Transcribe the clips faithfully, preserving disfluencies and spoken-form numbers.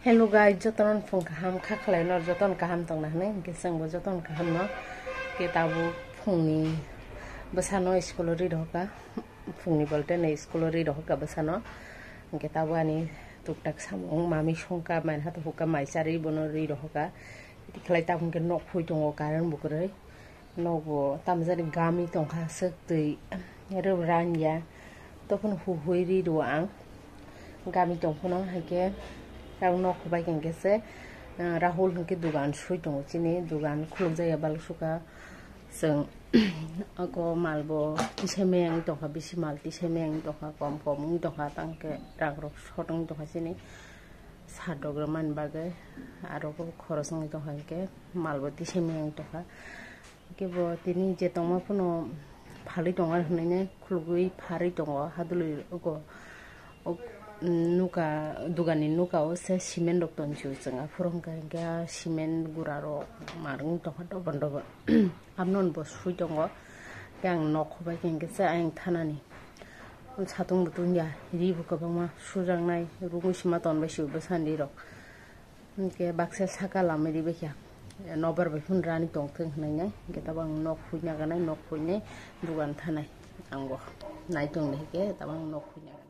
Hello guys, jotono phung kaham kha khlai no, jotono kaham tongna hwnwi, hwnkhe chwngbo jotono kaham no. Khe tabuk phungni bwsano school o ri rohorkha, phungni bolte no school o ri rohorkha bwsano. Hwnkhe tabuk ani tuktak samung mami songkha, mai hata hukha, mai charwi bono ri rohorkha. Khlai tabuk hwnkhe nok phui tongo, current bo kwrwi. Nogo tamjani gami tongkha, swk twi rw ranya. Tophano huhui ri rw ang. Gami tongphano haikhe ang nok hubai khe se, ah, Rahul hwnkhe dugan sui tongo chini, dugan khuluk jaya bal sukha. Chwng ako mal bo tisai maya wng tongkha, bisi mal tisai maya wng tongkha, kom kom wng tongkha, tangkhe rang rok short wng tongkha chini. Sat rok rwmani bagwi aro bo khoros wngwi tongkha, hinkhe mal bo tisai maya wng tongkha. Hinkhe bo tini je tongma phano phalwi tongo hinwi khulugwi pharwi tongo hadwlwi. Oko, ok, nuka, dugani nuka o se cement rok tongsi o chwng, aphuru hwnkha hinkhe a cement gura rok mar wng tongkha dobon dobon. Aboni bo sui tongo, tei ang nok hubai khe hinkhe se ayang thanani. Satung bo tungya, ri bo kwbangma sujaknai, rungwi sima tonbai se bwsani rok. Hinkhe baksa saka lamwi ribaikha, nobar bai phano rani tongthwng hwnwi nai. Hinkhe tabuk ang nok phuina ganai, nok phuinai, dugan thanai. Ang bo nai tongdi hinkhe tabuk ang nok phuina ganai.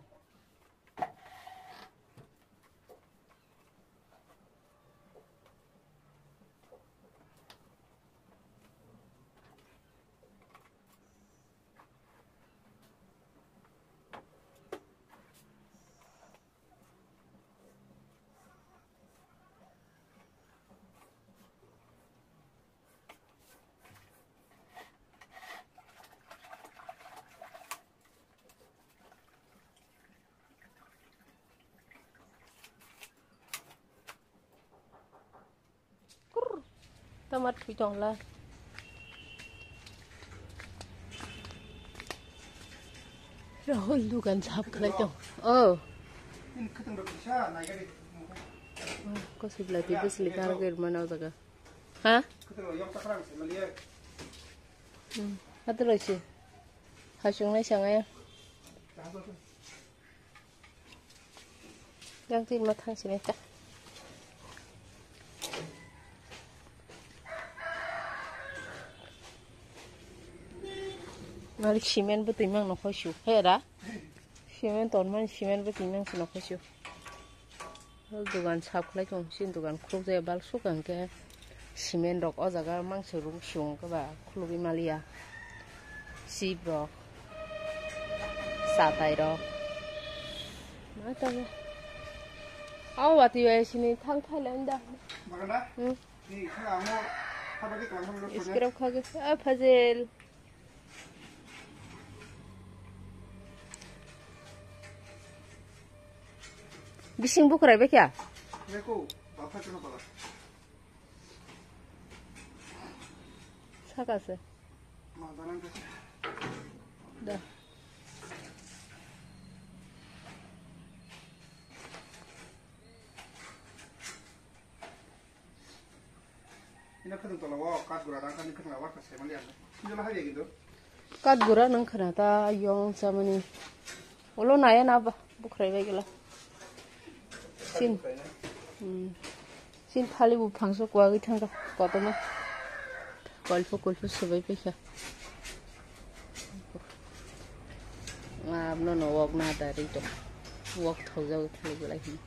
Kurr. Tama thui tongla. Rahul dukan sap khlai tong. Oh. Kosibla ti bisli kar ger mana jaga. Ha? Hmm. Atu loisi. Hasung nai sanga ya. Yang tin ma thang sini ta. Malik cement bo twi mang no khoisu. Hera. Cement ton man cement bo twi mang sino khoisu. Dugan sap khlai tong, chini dugan khuluk jaya bal suk ang khe cement rok o jaga mangsa rung sung khe ba khulugwi maliya. Chip rok, chatai rok. Ma tamo. Aw, watwi bai sini thang thailand da. Baganda? Hmm. Ni kha amo, kha bagwi kalam kha bagwi. Scrap kha ge. A phajel. Bising bukhrai bai kya? Beko, bapha kano bala. Saka se. Ma danan ka. Da. Ina khadung tola o kat gura rang kani khadung awar ka semali anda. Sini lah ya gitu. Kat gura nang khana ta yong chamani. Olo naya na ba bukhrai bai gila. Sin. Hmm. Sin thali bu phangso kwagwi thangka kotoma. Kolpho kolpho subai paikha. Abno no wok na dari to. Wok thokjagwi thali belai hin.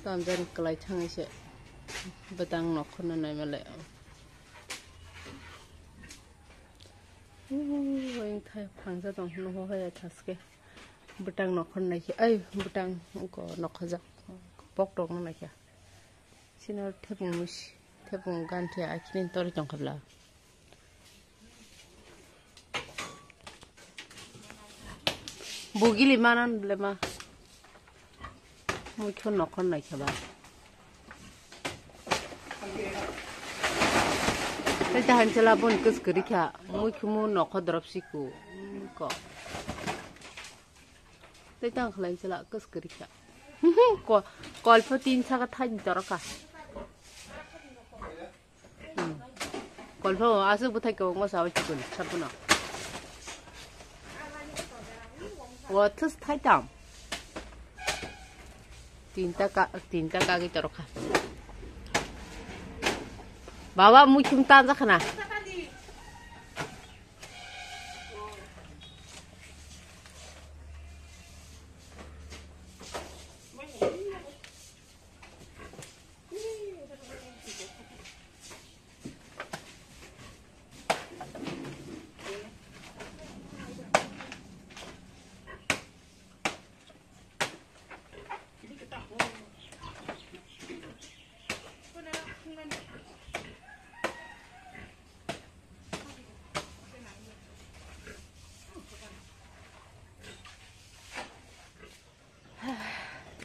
Tamjani kwlai thangwi se bwtang nokhorno naimale. Uuu, wngthai phangsa tong hwnwi hohai thaske. Bwtang nokhor naikhe, ai, bwtang ungko nokhorjak. Pok tongno naikhe. Sino thepung musi, thepung ganthi akhini tori tongkha bla. Bugili manan ble ma. Muikhu nokhor naikhe ba. Tei ta hanchela bon kwskari kha. Muikhumu nokhor drop siku. Ko. Tei tang khlai chwla kwskari kha. Ko-, kolpho tin saka thaini toro kha. Hmm. Kolpho aswk bwthai kwbangma sawi chikon sabuno. O thus thai tam. Tinta ka, tinta kagwi torokha. Baba, muitum tanja khna.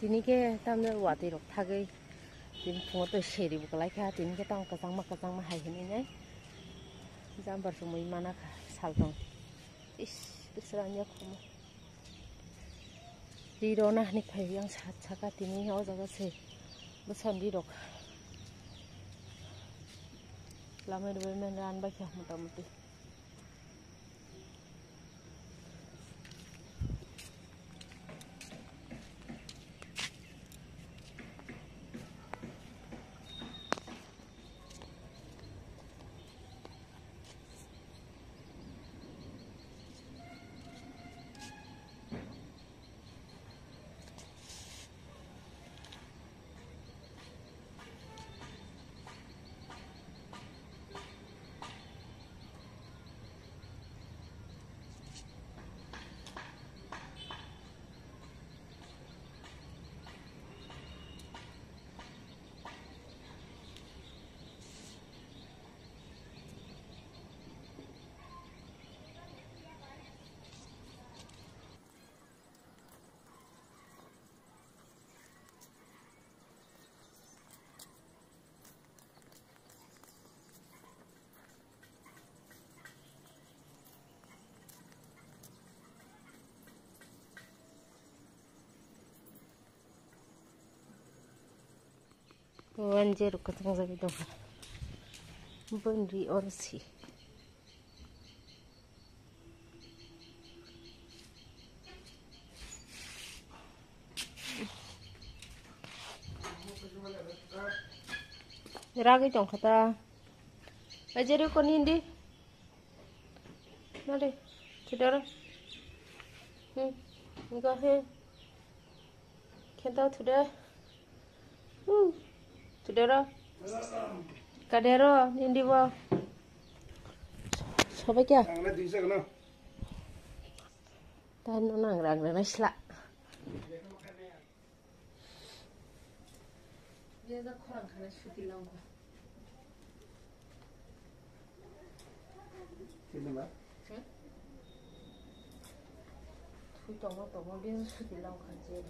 Tini khe tamni watwi rok thagwi tini phungo tei seri bo kwlai kha, tini khe tamo kwchangma kwchangma hai hinwi nai jumper chumui mana kha saltong. Is, bisra anya khomo. Ri rona hini phai yang sat saka tini o jaga se bwsandi rok. Lamai rwbai men ran bai kha mota moti. Wan je rok kwchang jagwi tongkha. Boni ri oro si. Ragwi tongkha ta. Ajere ko nindi. Nari, thudoro. Hmm, go he. Khenta thude. Hmm, thudoro. Kadero, nindi bo. Sobai kya? Ang na dui sa gana. Tan no nang rang rang sla. Biyajak khorang khana suti langkha. Sini ba? Hmm? Thui tongma tongma biyajak suti langkha je.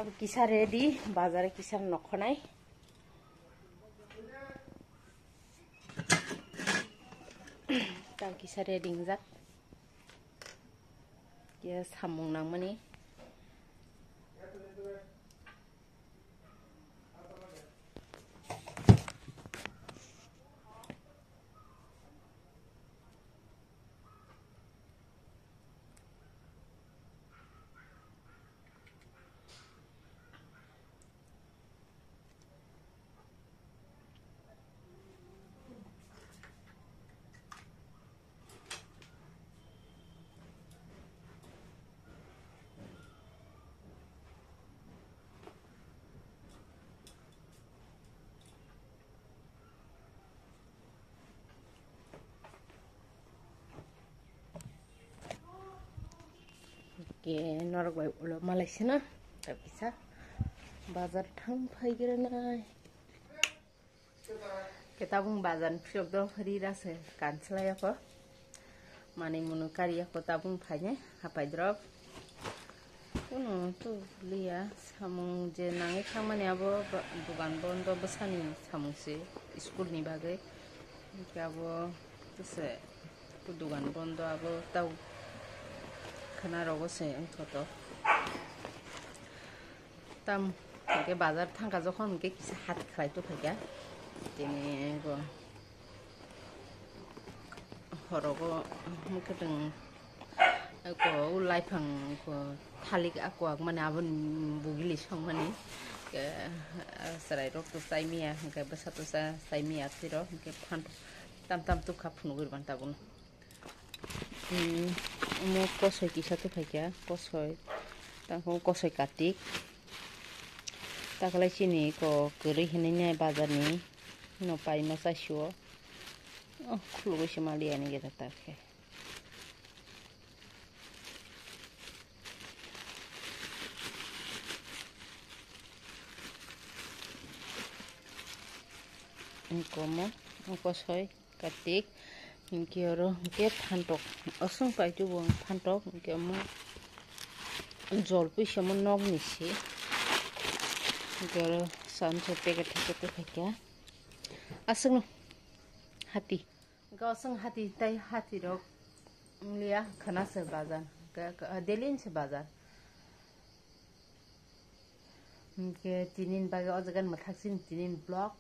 Kisa ready, bazar kisa nokhonai. Tang kisa ready wngjak. Kisa samung nangmani. Ke norok bai ulo malai sina, ta kisa bazar thang phai gira nai. Ke tabung bazar ni phiyok do ri ra se kanslai ako. Mani munu kari ako tabung phai nai hapai drop. Kuno tu liya samung je nangwi thangmani abo ba-, dugan bondo bwsani samung se school ni bagwi. Hwnkhe abo tuse dugan bondo abo tau khwna rogo se wngthoto. Tam hwnkhe bazar thangkha jokhon hwnkhe kisa hat khlai tongkha khe tini bo horogo mwkhwtwng ko laifang ko thalik ako agmani aboni bugili songmani ke chwrai rok to chai miya hwnkhe bwsa to cha chai miya twi rok hwnkhe phan tam tam tukha phunugwi rwban tabuk. Hmm, omo kosoi kisa tongphaikha, kosoi. Tamo kosoi katik. Taklai chini ko kwrwi hinwi nai bazar ni. No paima chaisio. Oh, khulugwi se maliya ni geta tak khe. Komo, kosoi. Katik, hwnkhe oro hwnkhe phantok, aswng paitubung phantok, hwnkhe omo jolpui se omo nokni se, hwnkhe oro sanso packet hai khe tongkha khe, aswkno hati, hwnkhe aswk hati tei hati rok wngliya khwna se bazar, daily ni se bazar. Hwnkhe tinin bagwi o jaga ni mwthak chini tinin vlog.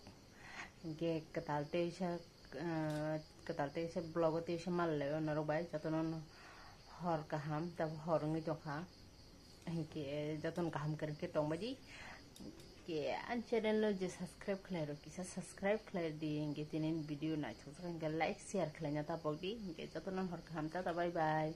Hwnkhe kwtal tei sa, ah, kwtal tei sa vlog o tei sa mal lai o norok bai jotono no hor kaham tabuk hor wngwi tongkha. Hwnkhe jotono kaham kwrwng khe tongbai di. Hwnkhe ani channel no je subscribe khlai rw kisa subscribe khlai di. Hwnkhe tinin video naithok jak hwnkhe like share khlaina ta pok di. Hwnkhe jotono hor kaham tata bye bye.